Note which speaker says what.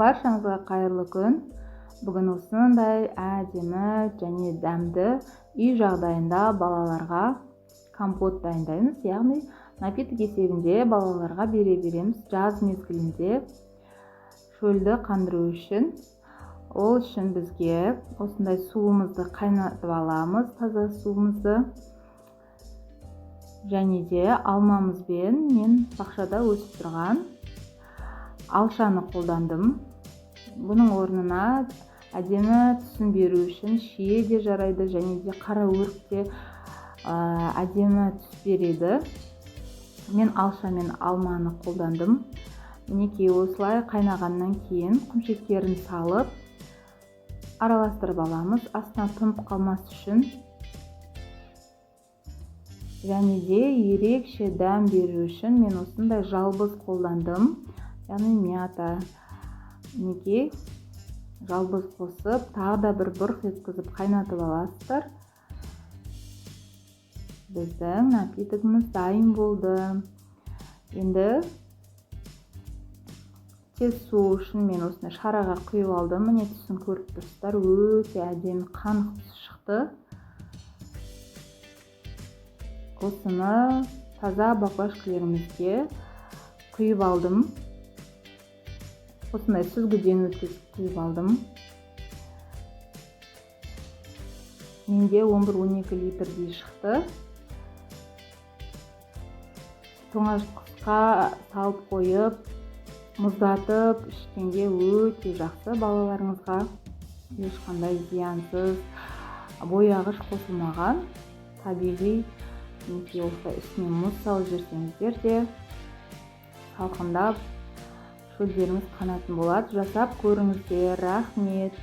Speaker 1: Баршаңызға қайырлы күн. Бүгін осындай әдемі және дәмді үй жағдайында балаларға компот дайындаймыз, яғни напиток есебінде балаларға бере береміз жаз мезгілінде шөлді қандыру үшін. Ол үшін бізге осындай суымызды қайнатып аламыз, таза суымызды. Және де алмамызбен мен бақшада өсіп тұрған алшаны қолдандым. Бұның орнына әдемі түсін беру үшін шие де жарайды, және де қара өрік те әдемі түс береді. Мен алша мен алманы қолдандым. Мінекей, осылай қайнағаннан кейін құмшекерін салып араластырып аламыз, астына тұнып қалмас үшін. Және де ерекше дәм беру үшін мен осындай жалбыз қолдандым, яғни мята. Мінекей, жалбыз қосып, тағы да бір бұрқ еткізіп қайнатып аласыздар. Біздің напитогіміз дайын болды. Енді тез суу үшін мен осындай шараға құйып алдым. Міне, түсін көріп тұрсыздар, өте әдемі қанық түс шықты. Осыны таза баклажкалерімізге құйып алдым. Осындай сүзгіден өткізіп құйып алдым. Менде 11-12 литрдей шықты. Тоңазытқышқа салып қойып, мұздатып ішкенге өте жақсы балаларыңызға. Ешқандай зиянсыз, бояғыш қосылмаған, табиғи. Мінекей, осылай үстіне мұз салып жіберсеңіздер де салқындап шөлдеріңіз қанатын болады. Жасап көріңіздер. Рахмет.